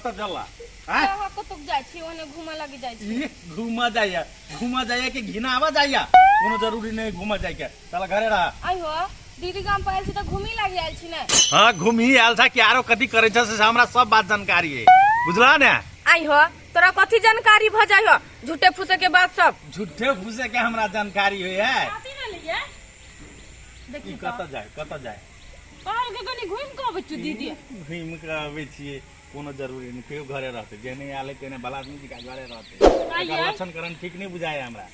कतऽ जला आँय? अहाँ कतौ जाइ छी ओने घूमऽ लगी जाइ छी। ई घूमऽ जाइया, घूमऽ जाइया कि घिनावा जाइया? कोनो जरूरी नहीं घूमऽ जाइके, चल घरे रह। आई हो दीदी गाम पर आयल छी तऽ घूमी लागी आयल छी ने। हाँ घूमही आयल था कि आरो कथी करै छ से हमरा सब बात जानकारी है, बुझला ने? आई हो तोरा कथी जानकारी भ जाइ हो झूठे फूसे के बात सब। झूठे फूसे के हमरा जानकारी हुई है। कथी भेलैया? ई कतऽ जाय, कतऽ जाय? कहलकै कनी घुमि कऽ अबै छियौ दीदी। घुमि कऽ अबै छियै, कोनो जरूरी नहि, केओ घरे रहतै, जेहने आयल है तेहने भला आदमी जी घरे रहतै। एकर लक्षण करम ठीक नहि बुझाय हमरा।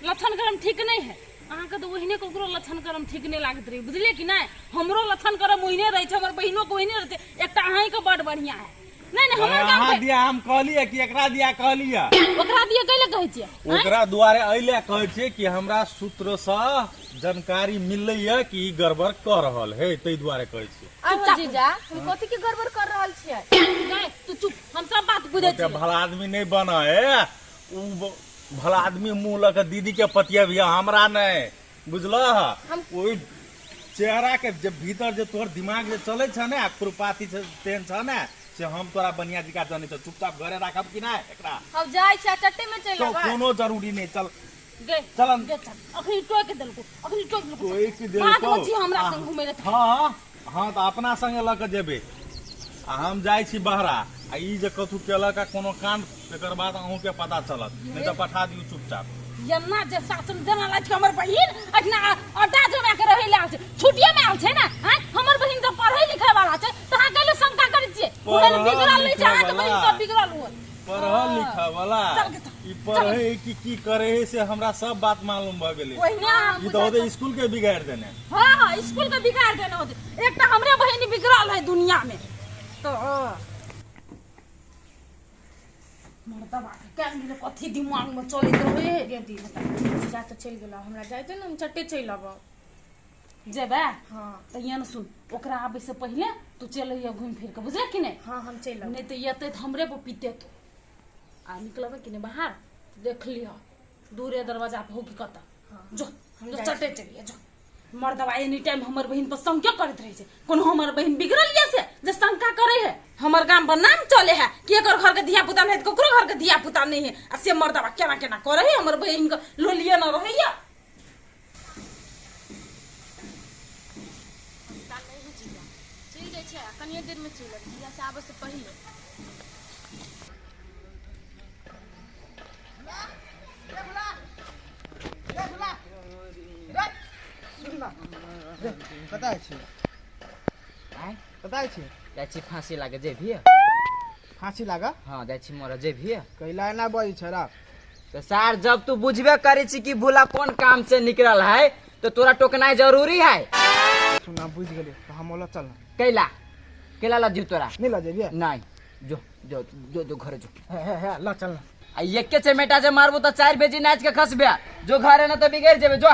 लक्षण करम ठीक नहि है अहाँके तऽ ओहिने ककरो लक्षण करम ठीक नहि लागैत रहै, बुझलियै कि नहि? हमरो लक्षण करम ओहिने रहै छै, हमर बहिनो के ओहिने रहै छै, एकटा अहींके बड बढ़िआँ है। नहीं नहीं हमर गाम अहाँ दिया हम कहलियै कि एकरा दिया कहलियै? ओकरा दिया कैले कहै छियै? ओकरा दुआरे एहि कहै छियै कि हमरा सूत्र से जानकारी मिललै कि ई गड़बड़ कऽ रहल है, ताहि दुआरे कहै छियै। आहो जीजा, हम कथी के गड़बड़ कर रहल छियै? नहीं तू चुप, हम सब बात बुझै छियै। भला आदमी नहीं बना है उ, भला आदमी मुंह लऽ के दीदी के पतिया भी हमरा नहीं, बुझलह? ओहि चेहरा के जे भीतर जे तोहर दिमाग जे चलै छ ने, खुरपाती छै तेहन छ ने, से हम तोरा बढ़िया जकाँ जनै छौ। चुपचाप घरे राखब कि नहि एकरा? हम जाइ छी आ चट्टे में चलि तो आबब। कोनो जरूरी नहीं, चल गे चल गे चल, अखनी टोकि देलको, अखनी टोकि देलको। टोकि देलको। बाद में छी हमरा संग घुमै लए। हाँ हाँ, तऽ अपना संगे लऽ के जेबै आ हम जाइ छी बहरा, आ ई जे कथू केलक आ कोनो कांड, तकर बाद अहूँके पता चलत, नहि तऽ पठा दियौ चुपचाप। एना जे शासन जेना लागै छै हमर बहिन अखना अड्डा जमा के रहै लए आयल छै, छुट्टिए में आयल छै ने। आँय, हमर बहिन जब पढ़ै लिखै वाला छै तऽ अहाँ कैले शंका करै छियै? ओहन बिगड़ल नहि छै अहाँके बहिन, सब बिगड़ल हुए पढ़ल लिखऽ वाला। चल गे, चल। ई पढ़े कि की करे है से हमरा सब बात मालूम भऽ गेलै। ओहिने अहाँ ई तऽ होतै स्कूल के बिगाड़ि देने। हाँ हाँ, स्कूल के बिगाड़ देने होते। एकटा हमरे बहिन बिगड़ल है दुनिया में तो मर्दबा के क्या मिले कथी दिमाग में चलैत रहे। गे दीदी, जीजा तऽ चलि गेला, हमरा जाइते ने हम चट्टे चलि आबब। जेबै? हाँ। तऽ ये ने सुन, ओकरा आबै से पहिले तू चलि अइहे घुमि फिर के, बुझले कि नहि? हाँ हम चलि आबब। नहि तऽ एतै तऽ हमरे पर पीते तो। आ निकलबै कि नहि बाहर देख लिह, दूरे दरवाजा पर हो कि कतऽ। जो हम जो जाइ चटे चलिए जो। मर्दबा एनी टाइम हमर बहिन पर शंके करैत रहै छै। कोनो हमर बहिन बिगड़ल ये से जे शंका करे है? हमर गाम पर नाम चले है कि एकर घर के धिया पुता नहीं, ककरो घर के धिया पुता नहीं है, आ से मर्दबा केना केना करे है, हमर बहिन के लोलिए न रहैया। चलि जाइ छै आ कनिए देर में चलि आबी, जीजा से आबऽ से पहिले। कतऽ छी? आँय? कतऽ छी? जाइ छी फांसी लागे, जेबही? फांसी लागा? हाँ, जाइ छी मरऽ, जेबही? कैला एना बजै छै रा? तो सार, जब तू बुझबे करै छी कि भूला कोन काम से निकलल है तो तोरा टोकनाइ जरूरी है। सुना, बुझि गेलियै तऽ हम ओला चल। कैला कैला लऽ जीव तोरा? नहि लऽ जेबियै? नहीं, जो जो जो जो घरे जो। हे हे हे, लऽ चल। आ एके चमेटा जे मारबो तऽ 4 बेजी नाच के खसबे, जो घरे न तऽ बिगड़ जेबे, जो।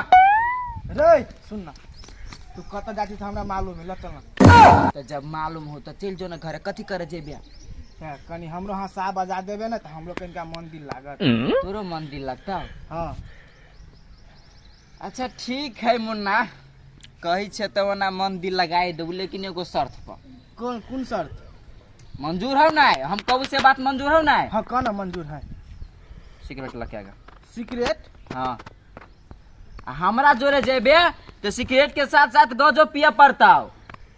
रे सुन ना, तू कतऽ जाइ छी तऽ हमरा मालूम है, लऽ चल ना। तऽ जब मालूम हो तऽ चलि जो ना घरे, कथी करे जेबे? हे, कनी हमरो हंसा बजा देबे ने तऽ हमरो कनिका मन दिल लागत। तोरो मन दिल लगता? हाँ। अच्छा ठीक है मुन्ना, कहै छै तऽ ओना मन दिल लगाए देबू, लेकिन एगो शर्त पर। कोन कोन शर्त? मंजूर हो ना? हम कहू से बात मंजूर हो ना? हाँ कह ना, मंजूर है। सिगरेट लग के। सिगरेट? हाँ, आ हमरा जोरे जेबे तो सिगरेट के साथ साथ गजो पिए पड़ता,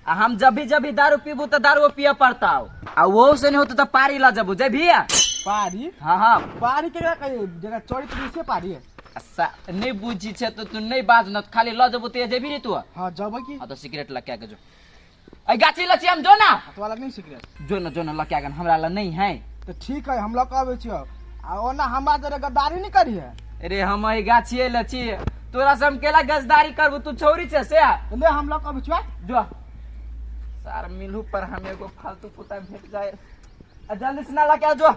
आ हम जब भी जब भी दारू पीबू तो दारू पिए पड़ता, आ वो से नहीं होतो तो पारी ला जबू, जेबही? पारी? हाँ हाँ। पारी केकरा कही? जकरा चरित्र से पारी है। नहीं बुझी छे तो तू नहीं बाज न, खाली ल जबू तो जेबी रे तू? हाँ जब की। हाँ तो सिगरेट लग के जो ऐ गाछी लची हम जो ना। तो लग नहीं सिगरेट? जो ना जो ना लग के हमरा ला नहीं है। तो ठीक है, हम लग आबै छियो, आ ओना हमरा जरे गद्दारी नहीं करी है। अरे हम एहि गाछिए लची, तोरा से हम केला गजदारी करबू, तू छौरी छे से। ले हम लग आबै छियो। जो सार मिलू पर हम एगो फालतू पुता भेट जाए, आ जल्दी से ना लग के जो।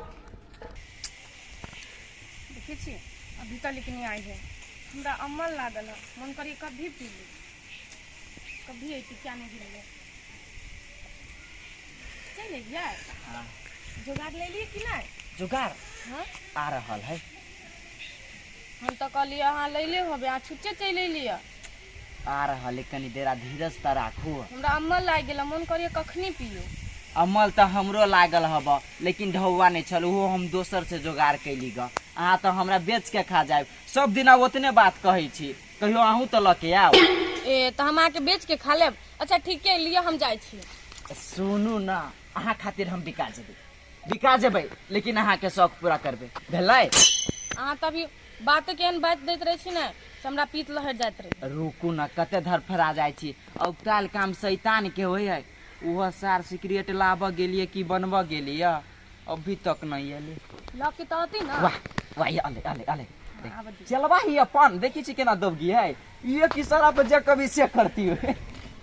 देखै छी अभी तक नहीं आई है, हमरा अमल लागल है, मन करिए कभी पी ली, कभी अइती क्या नहीं गेलियै। चलि अइयै? हाँ। जोगाड़ ले लिए कि नहीं? जुगाड़ हाँ आ रहल है। हम तऽ कहलियै अहाँ लैले होबै, अहाँ छुच्चे चलि अयलियै। आ रहल है, कनी देरा धीरज त राखू। हमरा अमल लागि गेल, मन करिए कखनी पियौ। अमल तऽ हमरो लागल हब, लेकिन ढौआ नहि छल, ओहो हम दोसर से जोगाड़ कैली ग। अहाँ तऽ हमरा बेच के खा जायब, सब दिना ओतने बात कहै छी, कहियो अहूँ तऽ लऽ के आउ। ए तऽ हम अहाँके बेच के खा लेब। अच्छा ठीक है, लिअ हम जाइ छी। सुनू ना, अहाँ खातिर हम बिका जेबै, बिका जेबै, लेकिन अहाँके शौक पूरा करबै, भेलै? अहाँ तऽ अभी बाते केहन बात दैत रहै छी ने से हमरा पीत लहरि जाइत रहै। रुकू ना, कते धरफड़ा जाइ छी। औगताल काम शैतान के होइ है। ओहो सार सिगरेट लाबऽ गेलियै कि बनबऽ गेलियै, अभी तक नहीं एलै। लऽ के तऽ अती ना। वाह वाह, ये अले अले अले चलबा ही अपन देखी छी केना दबगी है, ये की सारा पर जे कभी से करती हो।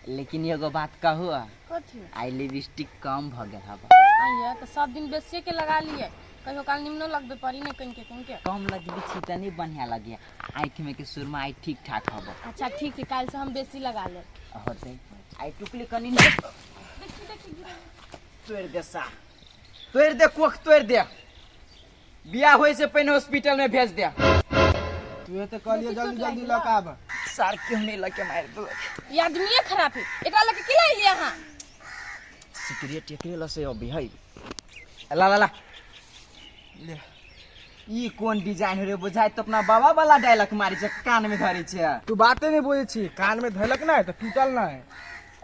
लेकिन एगो बात कहू, कथी? आई लिपस्टिक कम भ गेल हबा। आइए तऽ सब दिन बेसिए के लगा लिए, कहियो काल निमनो लगबे पड़ी ने कनिके कनिके। कम लगबी छी त नहीं बढ़िया लगिया, आँखि में के सुरमा आई ठीक ठाक हबा। अच्छा ठीक है, काल्हि से हम बेसी लगा लेब। होतै आई टुकली कनी ने देखी देखी गिरल। तोड़ि दे सा, तोड़ि दे कोख, तोड़ि दे, बियाह होय से पहिने हॉस्पिटल में भेज दे। तू तऽ कहलिए जल्दी जल्दी लऽ के आब। सार क्यों नहीं लके मार देलक? ई आदमीए खराब है, एकरा लके की लाइलिए अहाँ? सिगरेट एकरे ल से अभी है। ला ला ला ले। ई कोन डिजाइन रे, बुझाय तो अपना बाबा वाला डायलॉग मारी छै, कान में धरे छै। तू बाते नहीं बोले छी, कान में धरलक ना तऽ टूटल ना है।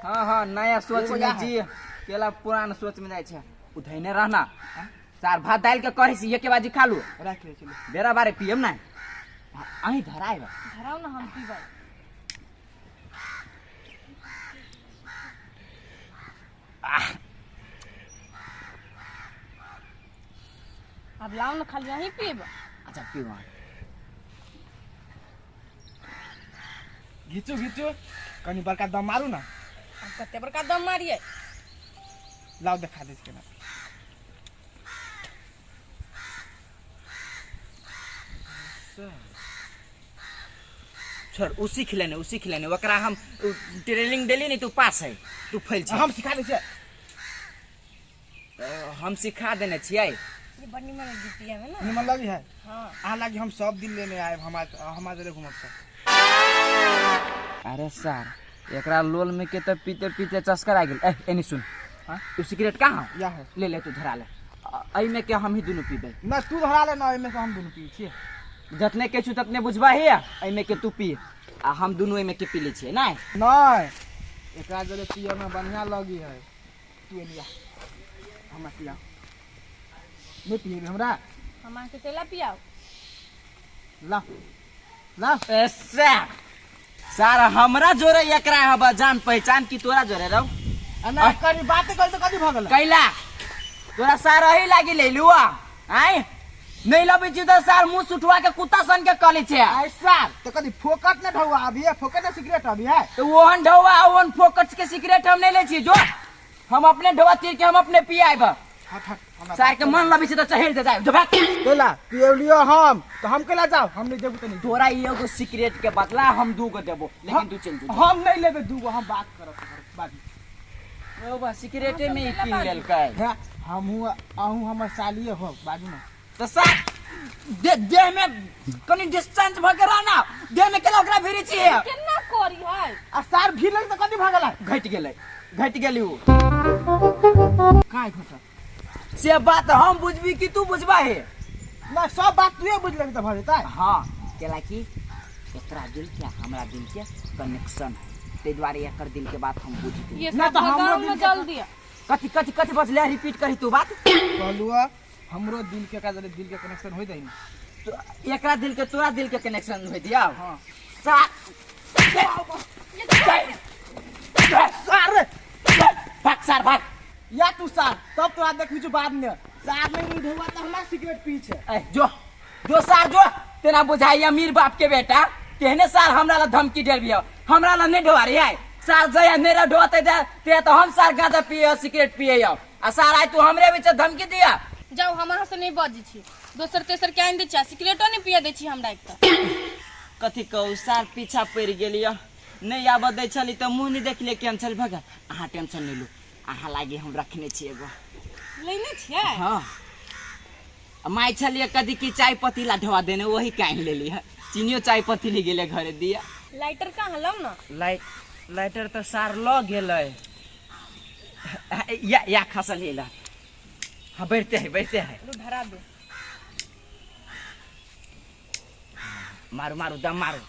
हाँ हाँ, नया सोच एगो में या है। जी केला पुरान सोच में जाय छै। उ धैने रहना सार भात दाल के करै छी, एके बाजी खा लू। राख ले चलू। बेरा बारे पियम ना, अहीं धराय बा। धराउ ना, हम पीबै। अब लाओ ना, खाली यहीं पीब। अच्छा पीब। घिचू घिचू, कनी बड़का दम मारू ना। अब कते बड़का दम मारिए? लाओ देखा दे केना। छोड़, उ सीख लेने, उ सीख लेने, ओकरा हम ट्रेनिंग देली नहीं, तू पास है, तू फैल छै। हम सिखा दै छियै। हम सिखा देने छियै। ये बड़ निमन लगी पिए में ना। निमन लगी है? हाँ। अहाँ लागी हम सब दिन लेने आयब, हमरा जरे घूमब सब। अरे सर, एकरा लोल में के त पीते पीते चस्कर आ गेल। ए एनी सुन, हाँ? तू सिगरेट कहाँ? या है। ले ले, तू धरा ले, एहि में के हम ही दुनू पीबै। ना तू धरा ले ना, एहिमे से हम दुनू पी छियै। जतने के छु ततने बुझबा हे, एहि में के तू पी आ हम दुनू एहि में के पी लै छियै। नहीं नहीं, एकरा जरे पिए में बढ़िया लगी है। तू एलिया हमरा पिया नहीं पिएबे हमरा? हम अहाँके केला पियाउ? ला ला। ए सर, सार हमरा जोरे एकरा हबा जान पहचान की तोरा जोरे रहो? आ ना करी बात कर त कथी भगल? कैला तोरा सार अही लागी लेलुआ आय नहीं लबै छी त सार मुंह सुठवा के कुत्ता सन के कलै छै। आय सार त कथी फोकट न ढौआ अभी है, फोकट न सिगरेट अभी है। तो ओहन ढौआ ओहन फोकट के सिगरेट हम नहीं लै छी, जो हम अपने ढौआ तीर के हम अपने पियाब। हट हट, हमरा सार के मन लबै छै त चढ़ जाय, जो भाग। केला पियलियो हम त हम केला जाओ, हम नहीं जेबू त नहीं। तोरा एगो सिगरेट के बदला हम दूगो देबो, लेकिन तू चल जो। हम नहीं लेबे दूगो, हम बात करब बाजी। ओ बा सिगरेटे में ही किन लेलकै। हे, हमहूँ अहूँ हमर सालिए हो, बाजू ना। त सार देह में कनी डिस्टेंस भ के रहना, देह में केना ओकरा भिरी छी? केना करी है? आ सार भीड़ लग त कथी भगल है? घटि गेलै, घटि गेलै उ। काय घटल? से बात हम बुझबी कि तू बुझबा हे? ना सब बात तूहे बुझ लेबी त भ जेतै। हाँ, केला कि एकरा दिल के हमरा दिल के कनेक्शन है, ताहि दुआरे एकर दिल के बात हम बुझ गेली। ये ना सब तो हमरो भगाओ दिल में के जल्दी। कथी कथी कथी बजले? रिपीट करी तू बात। कहलुआ हमरो दिल के का दिल के कनेक्शन हो जाई। तो एकरा दिल के तोरा दिल के कनेक्शन हो दिया। हाँ। सार सार भाग सार भाग। या तू सार तब तोरा देखबी जो बाद में सार नहीं ढौआ त हमरा सिगरेट पी छै। ए जो जो सार जो, तेना बुझाई अमीर बाप के बेटा तेहने सार हमरा ला धमकी देलबियो, हमरा ला नहीं ढोआ रे आय सार जया मेरा ढोते दे ते तो हम सार गांजा पिए सिगरेट पिए आ सार आय तू हमरे बीच धमकी दिया। जाओ, हम अहाँ से नहीं बजै छी, दोसर तेसर के आनि दै छी आ सिगरेटो नहीं पिए दै छी हमरा एक तऽ। कथी कहू सार पीछा पड़ि गेलियो, नहीं आबऽ दै छली तऽ मुँह नहीं देखलियै केहन छल भगल। अहाँ टेंशन नहीं लू, अहाँ लागी हम रखने छी एगो। लेने छियै? हाँ, माय छलियै कदी की चाय पत्ती ला ढोआ देने, वही काइन लेली है, चीनियो चाय पत्ती ले गेलै घरे दिया। लाइटर कहाँ लाउ ना? लाइटर तऽ सार लऽ गेलै। या या खसल ला। हाँ, बैठते हैं, बैठते हैं। लू धरा दो। मारू मारू दम मारू।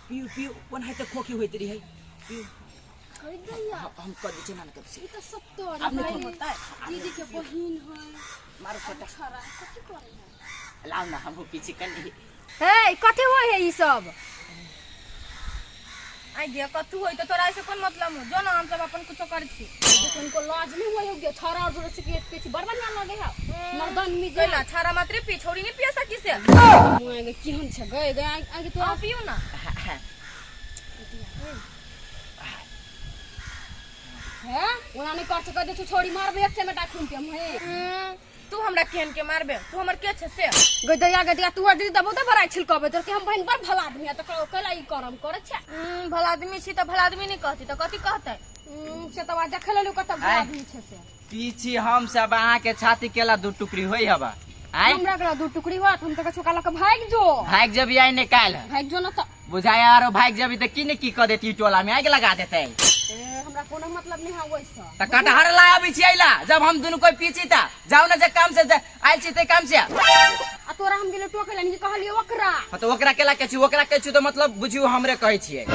पियू पियू कोन है त खोखी होइत रही है। पियू। कहि दैया। हम कर दै छी, ना कर छी। ई त सब तोर आब नहि भाई होतै। दीदी के बहिन है। मारू सटा। छोरा कथी करे है? लाउ ना हमहू पीछे कनी। हे कथी होय है ई सब? आई गे कथू होय त तोरा से कोन मतलब हो? जो ना हम सब अपन कुछो करै छी। उनको लाज नहीं हुआ हो गया छोरा और जोरे सिगरेट पी छी बड़ बढ़िया लगे है। मर्दन में जे कैला छारा मात्रे पी, छोरी नहीं पिया सकी से। मुए केहन छै गए गए आगे तो आ पियू ना। है ओना नहीं कर सके दे छोरी मारबे एक चमेटा खून के हम हे। तू हमरा केहन के मारबे? तू हमर के छै से? गई दैया गई दैया तू दीदी दबो त बराई छिलकबे तोर के हम बहिन बड़ भला आदमी है त कैला ई करम करे छै। भला आदमी छी त भला आदमी नहीं कहती त कथी कहतै? से त बात देखे लेलु कत भला आदमी छै से। पीछे हम सब अहाँ के छाती केला दू टुकड़ी होई हबा। आय हमरा केला दू टुकड़ी होत, हम त कछु काला के भाग जो। भाग जबी आई ने काल। भाग जो न त बुझाय आरो भाग जबी त की ने की क देती टोला में आग लगा देतै। ए हमरा कोनो मतलब नहीं है वैसा। त कटहर ला आबै छी आइला जब हम दुनू कोई पीछी त जाऊ ना जे काम से आइल छी ते काम से। आ तोरा हम गेलो टोके लानी कहलियो ओकरा। हां त ओकरा केला के छी, ओकरा के छी त मतलब बुझियो हमरे कहै छियै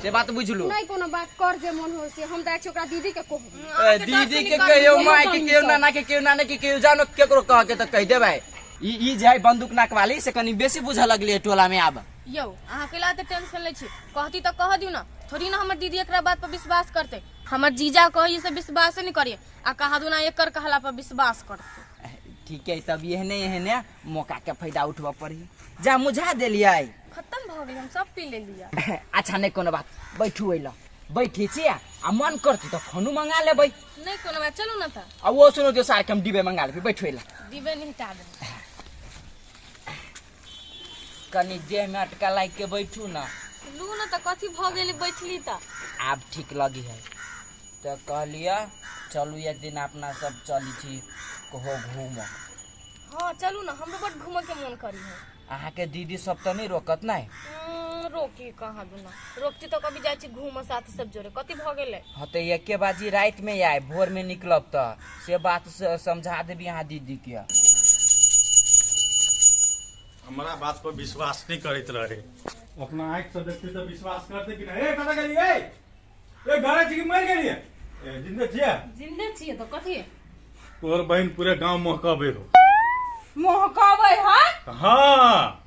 से बात बुझलु। नहीं कोनो बात कर जे मन हो से हम जाइ छी ओकरा दीदी के कहब। ए, दीदी के कहियो, माय के कहियो, नाना के कहियो, नाना के कहियो, जानो केकरो कह के त कहि देबै। ई जे है बंदूक नाक वाली से कनी बेसी बुझऽ लगलियै टोला में आब। यौ अहाँ केला त टेंशन लै छी, कहती त कह दियौ ना, थोड़ी ना हमर दीदी एकरा बात पर विश्वास करतै। हमर जीजा कही से विश्वास नहीं करिए आ कहा दूना एकर कहला पर विश्वास करतै। ठीक है तब एहने एहने मौका के फायदा उठबऽ पड़ी। जा मुझा देलियै। खत्म भऽ गेल, हम सब पी लेलियै। अच्छा नहीं कोनो बात, बैठू अइला बैठी छी आ मन करती त फोनो मंगा लेबै। नहीं कोनो बात, चलू ना त। आ वो सुनो जो सार के हम डिबे मंगा लेबै, बैठू अइला। डिबे नहीं हटा देबै। कनी देह में अटका लाग के बैठू ना। लू ना त कथी भऽ गेलै बैठली त। आब ठीक लगी है त कहलिया चलू एक दिन अपना सब चली छी कहो घूम। हाँ चलू ना, हमरो बड घूमे के मन करी है। अहाँ के दीदी सब त नहीं रोकत नहीं? रोकी कहाँ दूना, रोकती तो कभी जाइ छी घूम साथी सब जोरे, कथी भऽ गेलै? हाँ तो एके बाजी रात में आए भोर में निकलब त से बात समझा देबी अहाँ दीदी के। हमरा बात पर विश्वास नहीं करैत रहे, अपना आँख से देखते तो विश्वास करते कि नहीं। ए कतऽ गेलियै? ए घरे छी कि मरि गेलियै? ए जिंदे छियै? जिंदे छियै तो कथी? तोहर बहिन पूरे गांव महकबे हो। महकबे है? हाँ।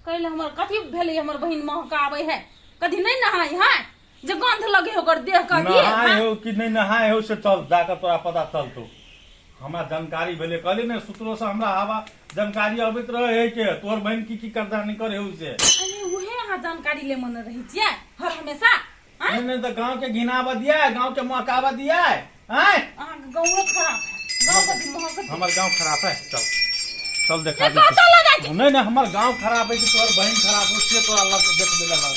कैले हमर कथी भेलै हमर बहिन महकाबै है? कथी नहीं नहाय है जे गंध लगे ओकर देह कथी? नहाय हो कि नहीं नहाय हो से चल जाकर तोरा पता चलतो। हमरा जानकारी भेलै, कहली ने सूत्रो से हमरा हवा जानकारी अबैत रहे है के तोहर बहिन की की करदा नहीं करे हो से। अरे उहे अहाँ जानकारी ले मन रही छियै हर हमेशा। नहीं नहीं तो गांव के घिनावा दिया है, गांव के महकावा दिया है। आय? अहाँ के गांव खराब है, गांव के महक। हमर गांव खराब है, चल चल देखा ए, कतऽ लऽ जाइ छी? नहीं नहीं हमर गांव खराब है कि तोहर बहिन खराब हो से तोरा लग देख देला लग।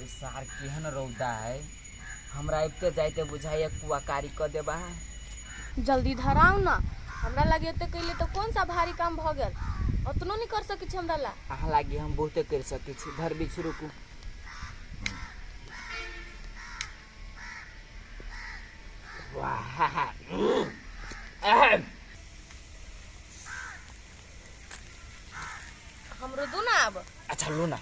ए सार केहन रौदा है, हमरा अबिते जाइते बुझाइए कुआ कारी क देबा। जल्दी धराउ ना, हमरा लगे एते कैले तो कौन सा भारी काम भ गेल, ओतनो नहीं कर सकै छी हमरा ला। अहाँ लागी हम बहुते कर सकै छी, धर बीच रुकू। वाह हमरो दू ना अब। अच्छा लो ना,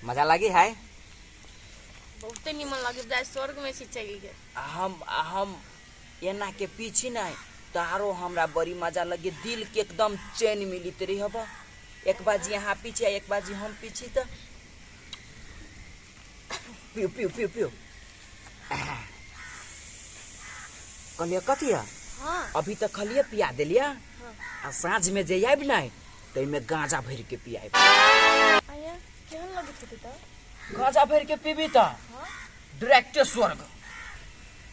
मजा लगी है? बहुते निमन लगे, जाय स्वर्ग में छी चलि गेल। हम एना के पीछे नहीं तारो हमरा बड़ी मजा लगे, दिल के एकदम चैन मिलित रही हबा। एक बाजी यहाँ पीछे एक बाजी हम पीछे त पियो पियो पियो पियो। कहलिए कथी है? हाँ। अभी तक खलिए पिया देलिया। हाँ। आ साँझ में जे आबि नहीं तै में गांजा भर के पियाब। आया केहन लगैत होतै त? गांजा भर के पीबी त हाँ। डायरेक्टे स्वर्ग,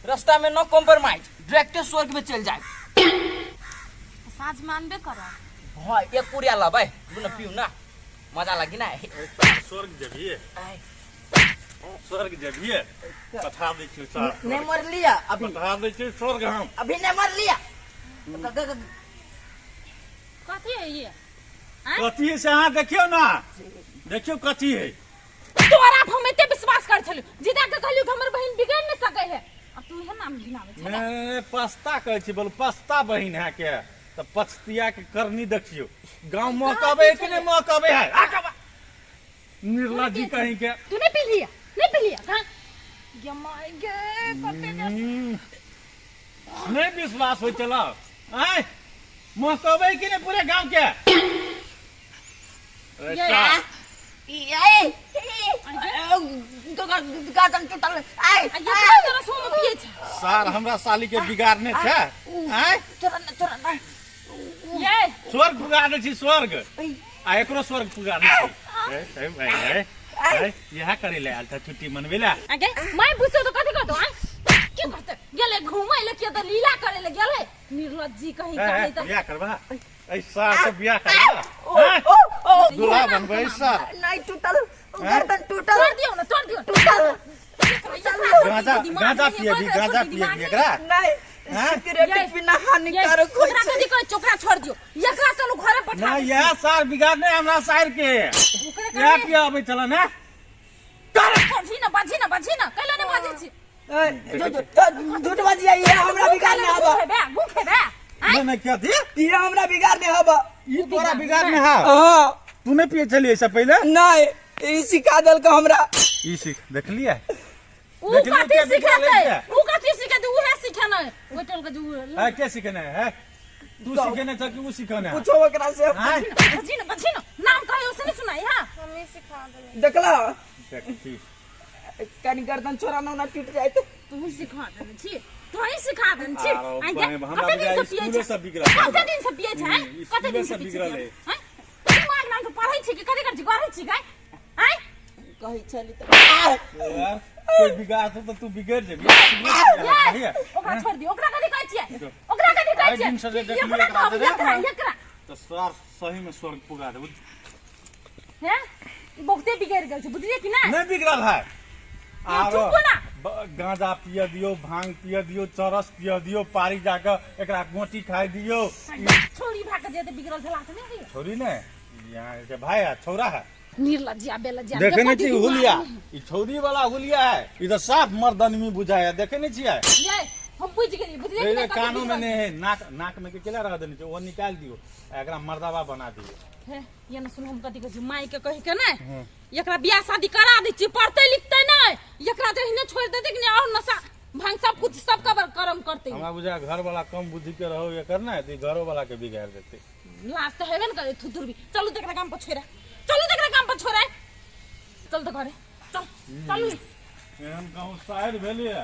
रास्ता में नो कॉम्प्रोमाइज, डायरेक्टे स्वर्ग में चल जाए। साँझ में आनबे करब। हाँ एक पुड़िया लबै लू ना पीऊ ना, मजा लगी ना। स्वर्ग जबिए, स्वर्ग जबिए, पठा दै छियौ सर। नहीं मर लिया अभी, पठा दै छियौ स्वर्ग हम। अभी नहीं मर लिया। कथी है ये? कथी है से अहाँ देखियौ ना, देखियौ कथी है। तोरा पर हम एते विश्वास कर छलियो जीजा के कहलियो कि हमर बहिन बिगड़ नहीं सकै है आ तू इहे नाम घिनाबै छले नहि पस्ता कहै छी बोल पस्ता बहिन है के तऽ पछतिया के करनी देखियौ गाँव महकबै कि नहि महकबै है आ कबा। निर्लज्जी कहीं के तू नहीं पी लिया नहीं पी लिया हां गे my गे कते नहि विश्वास होइ छल आँय महकबै कि नहि पूरे गाँव के अरे ये। सा- आ ये तोरा सोम पिए छै सार हमरा साली के बिगाड़ने छै आँय ये स्वर्ग पुगारने छी स्वर्ग आ एकरो स्वर्ग पुगारने छी ए, ए, ए, ए, ए, इएह करे ले आयल था छुट्टी मनबे ला आगे मैं पूछो तो कथी कहतो आ की करते गेले घूमे ले के त लीला करे ले गेले निर्लज्जी कहीं ए, ए, कहीं त बियाह करबा ऐ सार से बियाह करबा हैं? दूल्हा बनबै सार नहीं टूटल गर्दन टूटल तोड़ दियो ना तोड़ दियो टूटल गांजा गांजा पिएबी गांजा पिएबी एकरा नहीं हैं? सिगरेट पीना हानिकारक होइ ओकरा छै कथी कहै छै ओकरा छोड़ दियो एकरा चलू घरे पठा ना इएह सार बिगाड़ने हमरा सार के ओकरा इएह पिया अबै छल ने बाजी ना बाजी ना बाजी ना कैला ने बाजै छी झूठ बाजी ये हमरा बिगाड़ने हबा भूखे भूखे बे नहीं नहीं क्या थी ये हमरा बिगाड़ने हबा ई तोरा बिगाड़ने हा हां तू नहीं पिए छलियै ऐसे पहिले नहीं ई सिखा देलक हमरा ई सीख देखलियै ऊ देखलियै कथी के बिगड़ल सिखेतै है? ऊ कथी सिखेतै उहे सिखेने ओइ टोल के जे ऊ है के सिखेने है तू सिखेने छ कि ऊ सिखेने है पूछो ओकरा से हैं? बाजी ना बाजी ना नाम कहियो से नहीं सुनाई हां मम्मी सिखा देली देखला देखी कनी गर्दन छोड़ा ना टूट जाए तो तू ही सिखा देने छी तू ही सिखा देने छी आरो आइ बाप, हमरा कते दिन से बुझाइ पियै स्कूले छै से बिगड़ल है। कते दिन से पियै छै हम्म, कते दिन स्कूले से से पियै बिगड़ल छै है। हैं दिमाग नाम के पढ़ै छी कि कथी करै छी गढ़ै छी गाय आइ कहै छली तऽ यार कोई बिगाड़ तो तू बिगड़ जेबी ये, ओकरा छोड़ दियो ओकरा कथी कहै छियै ओकरा कथी कहै आइ दिन से जे छियै देखलियै एकरा एकरा कहब जे एकरा एकरा तो सर सही में स्वर्ग पुगा देबू हैं ई बहुते बिगड़ गेल छै बुझलियै कि नहि नहीं बिगड़ल है आरो चुप ना। गांजा पिय दियो भांग पिय दियो चरस पिय दियो पारी जाके एकरा गोटी खाइ दियो छोरी भाग के जेते बिगड़ल छला से नहि होइए छोरी ने यहाँ के भाई है छौरा है निर्लज्जिया बेलज्जिया देखे नहीं छी दिमाग हुलिया नहि। ई छौरी वाला हुलिया है ई तो साफ मर्दनमी बुझाय है देखे नहीं छियै ये हम बुझि गेलियै बुझलियै कि रे नहि कते कानो में बिगड़ल नहीं है नाक नाक में के केला रह देने छै ओ निकाल दियो आ एकरा मर्दावा बना दियो हे ये न सुन हम कथी कहै छी माय के कहि के नहि एकरा बियाह शादी करा दै छी पढ़तै लिखतै नहि एकरा जहिने छोड़ि देतै कि नहि और नशा भांग सब कुछ सब कबर करम करतै हमरा बुझाय घर वाला कम बुद्धि के रहो एकर ने तऽ ई घरो वाला के बिगाड़ देतै लाज तऽ हेबे ने करे थुथुर भी चलू तऽ एकरा काम पर छोड़े चलू तऽ एकरा काम पर छोड़े चल तऽ घरे चल चलू एहन कहूँ शायद भेलियै।